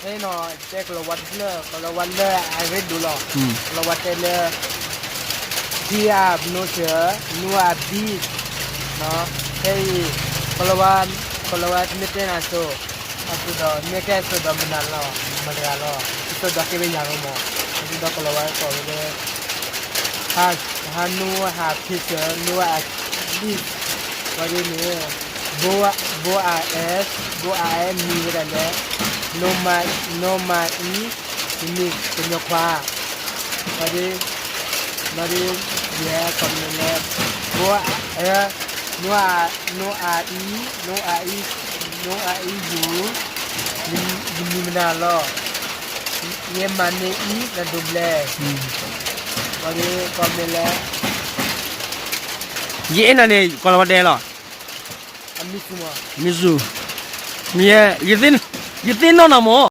ဖဲနီၤ တဲကလီၤဝါတဖျၢၣ် ကလီၤဝါလၢအရ့ဒိၣ်လီၤ. ကလီၤဝါတဲလၢ ထံအပနိစၢၤ နူအဘံၣ်, ဖဲအံၤ ကလီၤဝါ ကလီၤဝါမ့ၢ်တဲနၤစိၤ အစိၤဒီး မ့ၢ်ကဲအစိၤဒီးမနုၤလီၤ မတၤတဂၤလီၤ အစိၤဒီးကဲဝဲယၤလီၤမး. အစိၤဒီးကလီၤဝါကိးဝဲလၢ ဟါ ဟါနူဟါဖ့စၢၤ နူအဘံၣ်, ဝဲဒ်န့ၣ် ဘိအအဲ ဘိအအဲမံၤဝဲဒၣ်လၢ နိမၤအံ တမ့ၢ်ကညီခွါ, ဝဲဒ် ဝဲဒ် ယဲကီၢ်မ့ၢ်လၢ ဘိအအဲ နိ နိအအံ နိအအံ နိအအံယိၤ ယမံၤမနုၤလီၤ. ယဲမၤန့ၢ်အံၤနဒိးဘျဲၣ်, ဝဲဒ်ကီၢ်မ့ၢ်လၢ ယအဲၣ်နၤန့ၣ် ကီၢ်လီၤဝါတဲလီၤ. အမံၤစူၤမး, မံၤစူၤ, မ့ၢ် ယသ့ၣ်နီၣ်နၤမး.